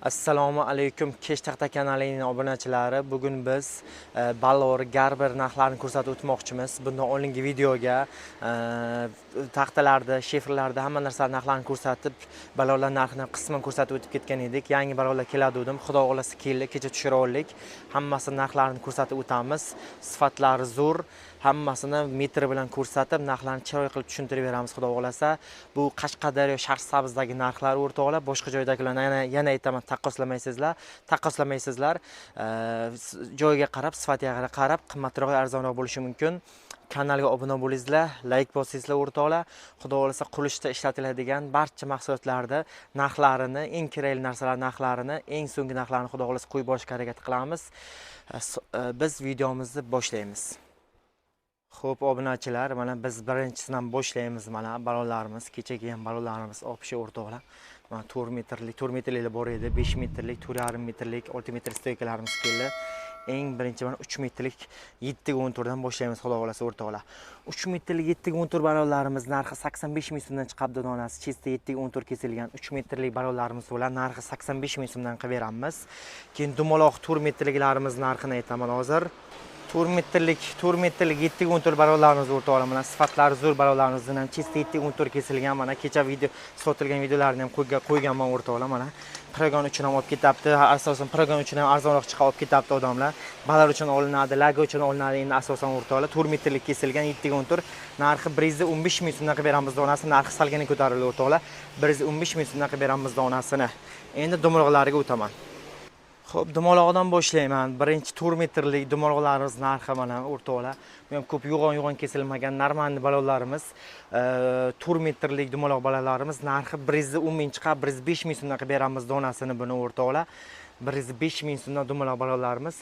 Assalomu alaykum, Kechtaxta kanalining obunachilari. Bugun biz ballor garber narxlarini ko'rsatib o'tmoqchimiz. Bundan oldingi videoga taxtalarda, shifrlarda hamma narsani narxlarini ko'rsatib, ballonlar narxini qisman ko'rsatib o'tib ketgan edik. Yangi ballonlar keladi dedim. Xudo xohlasa, keldi, kecha tushira oldik. Hammasi narxlarini ko'rsatib o'tamiz. Sifatlari zo'r, hammasini metr bilan ko'rsatib, narxlarni chiroyli qilib tushuntirib beramiz, Xudo xohlasa. Bu Qashqadaryo Shahrisabzdagi narxlar, o'rtoqlar, boshqa joydagilarni yana aytaman, taqqoslamaysizlar, taqqoslamaysizlar. Joyiga qarab, sifatiga qarab qimmatroq, arzonroq bo'lishi mumkin. Kanalga obuna bo'lingizlar, layk bosingizlar, o'rtoqlar. Xudo xohlasa, qurilishda ishlatiladigan barcha mahsulotlarni narxlarini, eng kerakli narsalar narxlarini, eng so'nggi narxlarni, Xudo xohlasa, qo'yib borishga harakat qilamiz. Biz videomizni boshlaymiz. Xo'p, obunachilar, mana biz birinchisidan boshlaymiz. Mana ballonlarimiz, kecha kelgan ballonlarimiz общий, o'rtoqlar. Mana 4 metrlik, 4 metrliklar bor edi, 5 metrlik, 4,5 metrlik, 6 metr стойка larimiz keldi. Eng birinchi mana 3 metrlik 7 ga 14 dan boshlaymiz, Xudo xohlasa, o'rtoqlar. 3 metrlik 7 ga 14 ballonlarimiz narxi 85 ming so'mdan chiqadi donasi. Чисто 7 ga 14 kesilgan 3 metrlik ballonlarimiz bo'ladi, narxi 85 ming so'mdan qilib beramiz. Keyin dumaloq 4 metrliklarimiz narxini aytaman hozir. 4 metrlik, 4 metrlik 7 ga 14 ballonlarimiz, o'rtoqlar, mana sifatlari zo'r ballonlarimizdan ham чисто 7 ga 14 kesilgan. Mana kecha video sotilgan videolarni ham qo'yganman, o'rtoqlar. Mana прогон uchun ham olib ketyapti, asosan прогон uchun ham arzonroq chiqib olib ketyapti odamlar. Balar uchun olinadi, laga uchun olinadi endi asosan, o'rtoqlar. 4 metrlik kesilgan 7 ga 14 narxi 115 ming so'mdan qilib beramiz donasi. Narxi salgina ko'tarildi, o'rtoqlar. 115 ming so'mdan qilib beramiz donasini. Endi dumaloqlariga o'taman. Xo'p, dumaloqdan boshlayman. Birinchi 4 metrlik dumaloqlarimiz narxi mana, o'rtoqlar. Bu ham ko'p yo'g'on-yo'g'on kesilmagan нормальный ballonlarimiz. 4 metrlik dumaloq ballonlarimiz narxi 110 ming chiqadi, 105 ming so'mdan qilib beramiz donasini buni, o'rtoqlar. 105 ming so'mdan dumaloq ballonlarimiz.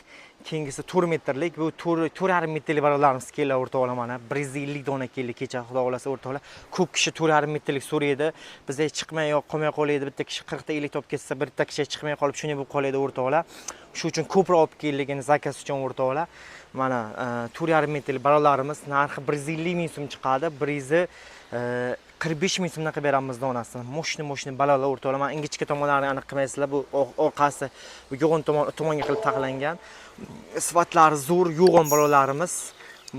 Keyingisi 4 metrlik, bu 4, 4,5 metrlik ballonlarimiz keldi, o'rtoqlar, mana 150 dona keldi kecha, Xudo xohlasa, o'rtoqlar. Ko'p kishi 4,5 metrlik so'raydi. Bizga chiqmay qolmay qoladi. Bitta kishi 40 ta 50 ta olib ketsa, bitta kishi chiqmay qolib, shunday bo'lib qoladi, o'rtoqlar. Shu uchun ko'proq olib keldik endi заказ uchun, o'rtoqlar. Mana 4,5 metrlik ballonlarimiz narxi 150 ming so'm chiqadi. 145 ming so'mdan qilib beramiz donasini. Мощный, мощный ballonlar, o'rtoqlar. Mana ingichka tomonlarini aniq qilmaysizlar. Bu orqasi bu yo'g'on tomon tomonga qilib taxlangan. Sifatlari zo'r yo'g'on ballonlarimiz.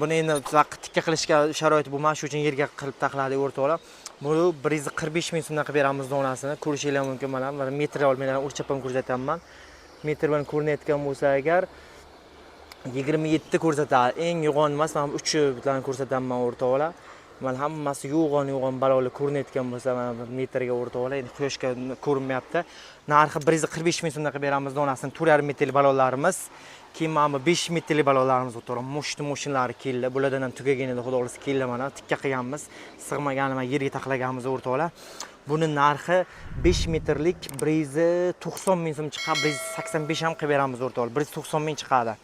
Buni endi tikka qilishga sharoit bo'lmadi, shu uchun yerga qilib taxladik, o'rtoqlar. Buni 145 ming so'mdan qilib beramiz donasini. Ko'rishinglar mumkin mana, mana metr olmayman, o'lchab ham ko'rsatyapman. Metr bilan ko'rinayotgan bo'lsa agar, 27 ko'rsatadi. Eng yo'g'on emas, mana bu uchi bilan ko'rsatyapman, o'rtoqlar. Mana hammasi yo'g'on yo'g'on ballonlar ko'rinayotgan bo'lsa, mana bu metrga, o'rtoqlar, endi quyoshga ko'rinmayapti. Narxi 145 ming so'mdan qilib beramiz donasini, 4,5 metrlik ballonlarimiz. Keyin mana bu 5 metrlik ballonlarimiz, o'rtoqlar, мощный мощный lari keldi. Bulardan ham tugagan edi, Xudo xohlasa, keldi mana, tikka qilganmiz. Sig'maganini mana yerga taxlaganmiz, o'rtoqlar. Buni narxi 5 metrlik 190 ming so'm chiqadi, 185 ham qilib beramiz, o'rtoqlar. 190 ming chiqadi.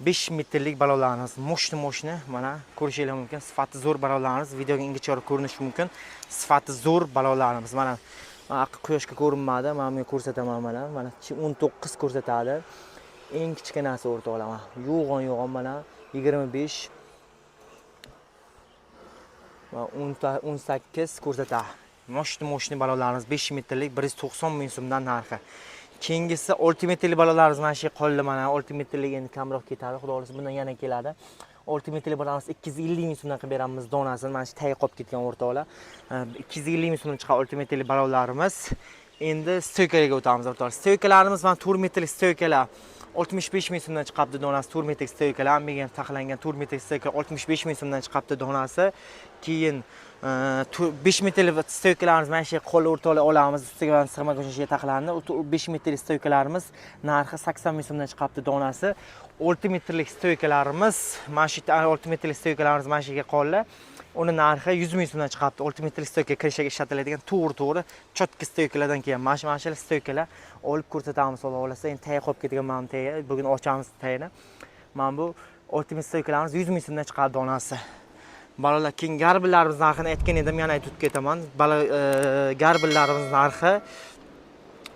5 metrlik ballonlarimiz мощный, мощный, mana ko'rishinglar mumkin. Sifati zo'r ballonlarimiz, videoga ingichkaroq ko'rinishi mumkin. Sifati zo'r ballonlarimiz. Mana quyoshga ko'rinmadi, mana bunga ko'rsataman mana. Mana 19 ko'rsatadi. Eng kichkinasi, o'rtoqlar, mana yo'g'on yo'g'on, mana 25 va 18 ko'rsatadi. Мощный, мощный ballonlarimiz 5 metrlik 190 ming so'mdan narxi. Keyingisi 6 metrlik ballonlarimiz mana shu qoldi mana. 6 metrlik endi kamroq ketadi, Xudo xohlasa, bundan yana keladi. 6 metrlik ballonimiz 250 ming so'mdan qilib beramiz donasini. Mana shu tagi qolib ketgan, o'rtoqlar. 250 ming so'mdan chiqadi 6 metrlik ballonlarimiz. Endi стойка larga o'tamiz, o'rtoqlar. Стойка larimiz mana 4 metrlik стойка lar 65 ming so'mdan chiqyapti donasi. 4 metrlik стойка lar, hammaga ham taxlangan 4 metrlik стойка 65 ming so'mdan chiqyapti donasi. Keyin 5 metrlik стойка larimiz mana shu qo'l, o'rtoqlar, olamiz. Ustiga mana sig'magan uchun shu yerga taxlandi. 5 metrlik стойка larimiz narxi 80 ming so'mdan chiqyapti donasi. 6 metrlik стойка larimiz mana shu yerda, 6 metrlik стойка larimiz mana shu yerga qoldi. Uni narxi 100 ming so'mdan chiqyapti. 6 metrlik стойка крыша ga ishlatiladigan to'g'ri to'g'ri чётко стойка lardan kelgan. Mana shu стойка lar olib ko'rsatamiz, Xudo xohlasa. Endi tagi qolib ketgan mana bu tagi. Bugun ochamiz tagini. Mana bu 6 metr стойка larimiz 100 ming so'mdan chiqadi donasi. Bolalar, keyin garbillarimiz narxini aytgan edim, yana aytib o'tib ketaman. Bala garbillarimiz narxi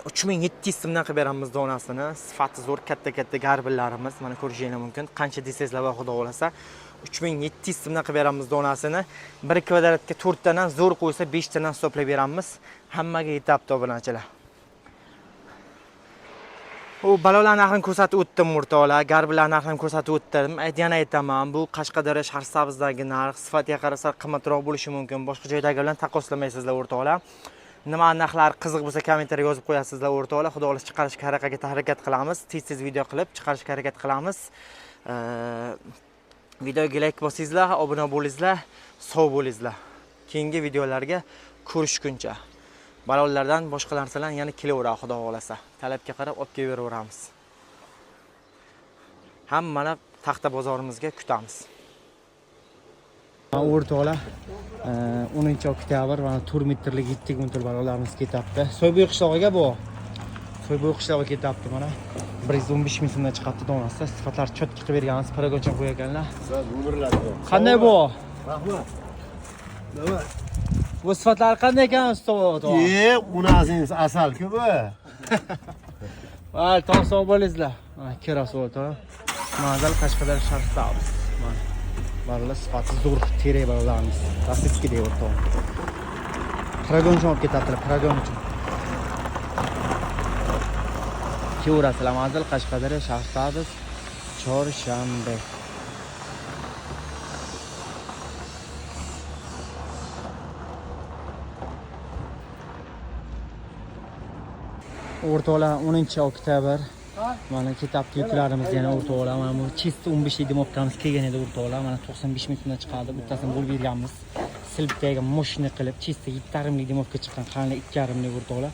3700 so'mdan qilib beramiz donasini. Sifati zo'r, katta katta garbillarimiz. Mana ko'rishingiz mumkin. Qancha desangizlar va Xudo xohlasa 3700 so'mdan qilib beramiz donasini. 1 kvadratga 4 tadan, zo'r qo'ysa 5 tadan hisoblab beramiz. Hammaga yetyapti, obunachilar. U balolar narxini ko'rsatib o'tdim o'rtoqlar, garbilar narxini ko'rsatib o'tdim. Yana aytaman, bu Qashqadaryo Shahrisabzdagi narx, sifatiga qarasa qimmatroq bo'lishi mumkin. Boshqa joydagi bilan taqqoslamaysizlar o'rtoqlar. Nima narxlar qiziq bo'lsa kommentariy yozib qo'yasizlar o'rtoqlar. Xudo xohlasa chiqarishga harakat qilamiz. Tez-tez video qilib chiqarishga harakat qilamiz. Videoga like bosingizlar, obuna bo'lingizlar, sog' bo'lingizlar. Keyingi videolarga ko'rishguncha. Balonlardan boshqa narsalar yana kelaveradi xudo xohlasa. Talabga qarab olib kelaveramiz. Hammani taxta bozorimizga kutamiz. O'rtoqlar, 10-oktyabr mana 4 metrlik 7 kuntur balonlarimiz ketyapti. Soybo'y qishlog'iga bu. Soybo'y qishlog'i ketyapti mana. 115 ming so'mdan chiqyapti donasi. Sifatlar chotki qilib berganmiz, paragoncha qo'yganlar. Qanday bu? Rahmat. Nima? Bu sifatlar qanday ekan ustoz? Unasiz asal-ku bu. Voy, tog' sog' bo'lingizlar. Mana keras o'rtoq. Manzil Qashqadaryo Shahrisabz. Mana bolalar sifati zo'r terak bolalarimiz. Rossiyskiy o'rtoq. Paragon uchun olib ketadilar, paragon uchun. Kelaverasizlar manzil Qashqadaryo Shahrisabz Chorshanba. O'rtoqlar 10-oktyabr mana ketyapti yuklarimiz yana o'rtoqlar. Mana bu чисто 15 lik dimovkamiz kelgan edi o'rtoqlar. Mana 95 ming so'mdan chiqadi. Bittasini bo'lib berganmiz. Silibdagi moshina qilib чисто 7,5 lik dimovka chiqqan, qanli 2,5 lik o'rtoqlar.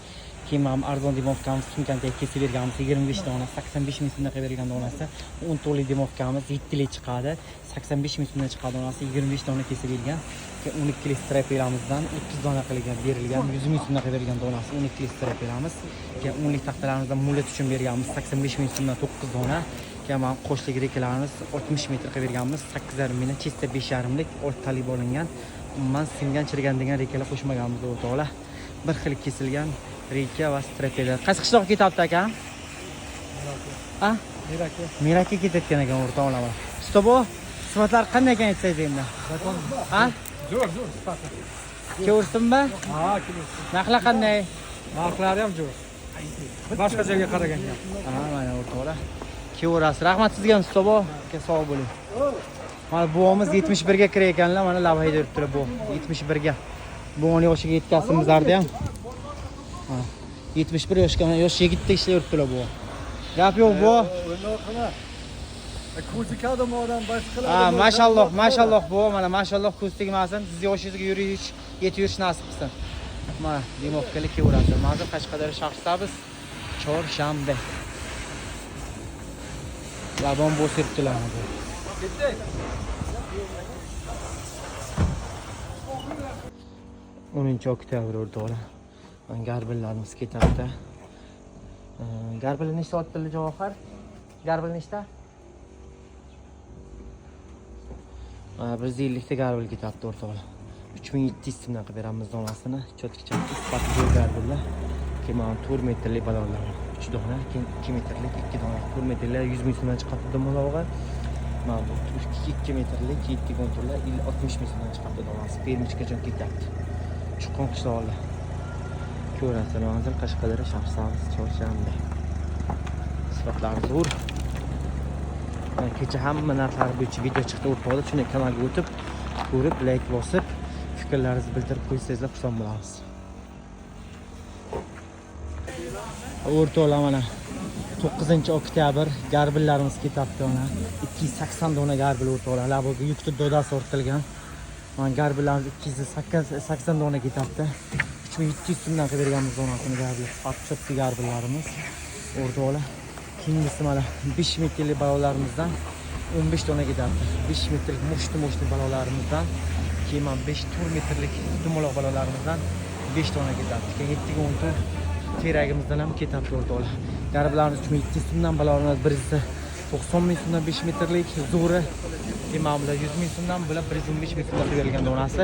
Keyin mana arzon dimovkamiz sumkani kesib berganmiz 25 dona 85 ming so'mdan qilib berilgan donasi. 10 to'rtlik dimovkamiz 7 lik chiqadi. 85 ming so'mdan chiqadi donasi 25 dona kesib bergan. Keyin 12 lik strapelamizdan 30 dona qilgan berilgan 100 ming so'mdan qilib berilgan donasi 12 lik strapelamiz. Keyin 10 lik taxtalarimizdan mulet uchun berganmiz 85 ming so'mdan 9 dona. Keyin mana qo'shlik rekelarimiz 60 metr qilib berganmiz 8,5 mingdan чисто 5,5 lik o'rtalik bo'lingan. Umuman singan chirigan degan rekalar qo'shmaganmiz o'rtoqlar. Bir xil kesilgan reka va strapelar. Qaysi qishloqqa ketyapti aka? Ha? Meraka. Meraka ketayotgan ekan o'rtoqlar. Usta bu sifatlar qanday ekan aytsangiz endi? Ha? Zo'r, zo'r sifati. Ko'rsinmi? Ha, kelursin. Narxlar qanday? Narxlari ham zo'r. Boshqa joyga qaraganda. Ha, mana o'rtoqlar. Kelaverasiz. Rahmat sizga ham usta bu. Aka sog' bo'ling. Mana buvamiz 71 ga kirayotganlar, mana lab haydab yuribdilar bu 71 ga. Buvani yoshiga yetkazimizlarda ham. Ha, 71 yoshga mana yosh yigitdek ishlab yuribdilar bu. Gap yo'q bu. Ko'zi odam boshqalar. Ha, mashalloh, mashalloh bu mana mashalloh ko'z tegmasin. Siz yoshingizga yurish, yetib yurish nasib qilsin. Mana demovkali kelaverasiz. Manzil Qashqadaryo Shahrisabz Chorshanba. Labon bo'sib yuribdilar bu. 10-oktyabr o'rtoqlar. Mana garbillarimiz ketyapti. Garbil nechta otdilar Javohir? Garbil nechta? Mana 150 ta garbil ketyapti o'rtoqlar. 3700 so'mdan qilib beramiz donasini. Cho'tkicha sifati zo'r garbillar. Keyin mana 4 metrlik balonlar 3 dona, keyin 2 metrlik 2 dona. 4 metrlar 100 ming so'mdan chiqyapti dumaloqqa. Mana bu 2 metrlik 7 konturlar 60 ming so'mdan chiqyapti donasi. Permichgacha ketyapti. Chuqur qishloqlar. Ko'rasizlar, manzil Qashqadaryo Shahrisabz Chorshanba. Sifatlari zo'r. Mana kecha hamma narxlar bo'yicha video chiqdi o'rtoqlar. Shuni kanalga o'tib, ko'rib, like bosib, fikrlaringizni bildirib qo'ysangizlar xursand bo'lamiz. O'rtoqlar mana 9-oktyabr garbillarimiz ketyapti mana 280 dona garbil o'rtoqlar. Laboga yukni dodasi ortilgan. Mana garbillarimiz 280 dona ketyapti. 3700 so'mdan qilib berganmiz donasini garbil. Sifati garbillarimiz o'rtoqlar. Keyingisi mana 5 metrlik balonlarimizdan 15 dona ketyapti. 5 metrlik mushti balonlarimizdan, keyin mana 5-4 metrlik dumaloq balonlarimizdan 5 dona ketyapti. Keyin 7-10 teragimizdan ham ketyapti o'rtoqlar. Gariblarimiz 3700 so'mdan, balonlarimiz birisi 90 ming so'mdan 5 metrlik zo'ri, keyin mana bular 100 ming so'mdan, bular 115 ming so'mdan qilib berilgan donasi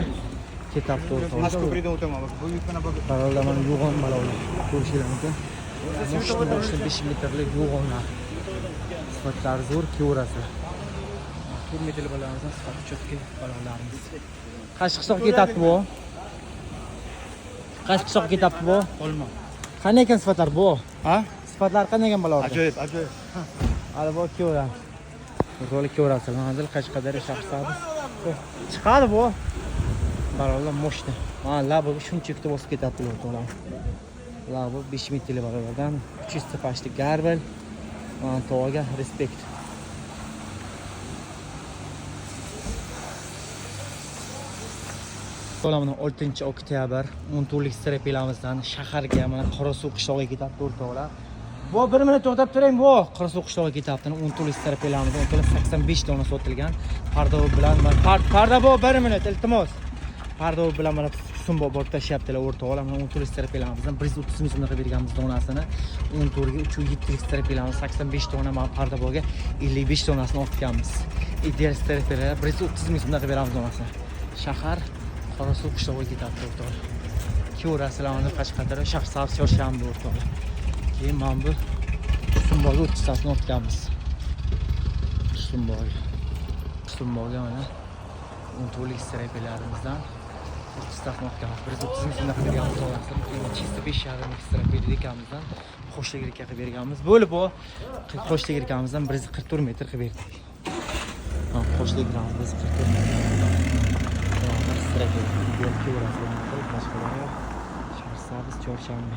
ketyapti o'rtoqlar. Balonlar mana yo'g'on balonlar ko'rishingiz mumkin. Mushti 5 metrlik yo'g'onlar. Sifatlari zo'r, kelaverasizlar. 4 metrlik balonlarimizdan sifati cho'tki balonlarimiz. Qaysi qishloqqa ketyapti bu? Qaysi qishloqqa ketyapti bu? Olma. Qanday ekan sifatlar bu? Ha? Sifatlari qanday ekan bolalar? Ajoyib, ajoyib. Hali bu kelaveradi. O'rtoqlar kelaverasizlar. Manzil Qashqadaryo, Shahrisabz. Chiqadi bu. Baralar мощный. Mana labi shuncha kutib bosib ketyapti o'rtoqlar. Labi 5 metrli baralardan чисто почти garbel. Mana tog'aga respekt. To'la mana 6 oktyabr 10 turlik strapelamizdan shaharga mana Qorasuv qishlog'iga ketyapti o'rtoqlar. Bu bir minut to'xtab turing, bu Qorasuv qishlog'iga ketyapti. 10 turlik strapelamizdan o'rtoqlar 85 dona sotilgan. Pardov bilan parda bu bir minut iltimos. Pardov bilan mana Sumbo borib tashlayaptilar o'rtoqlar. Mana 10 turlik strapelamizdan 130 ming so'mdan qilib berganmiz donasini. 10 turga 307 lik strapelamız 85 dona mana Pardaboga 55 donasini ortganmiz. Ideal strapelar 130 ming so'mdan qilib beramiz donasini. Shahar Qorasuv qishlog'iga ketyapti o'rtoqlar. Kelaverasizlar mana Qashqadaryo, Shahrisabz, Chorshanba o'rtoqlar. Keyin mana bu Sumboga 30 tasini ortganmiz. Sumboga. Sumboga mana 10 turlik strapelarimizdan 30 tasini ortganmiz. 130 ming so'mdan qilib berganmiz donasini. Keyin чисто 5,5 ming strapelamizdan qo'shlik reka qilib berganmiz. Bo'lib bu qo'shlik rekamizdan 144 metr qilib berdik. Ha, qo'shlik rekamizdan 144 metr. Qashqadaryo, Shahrisabz, Chorshanba.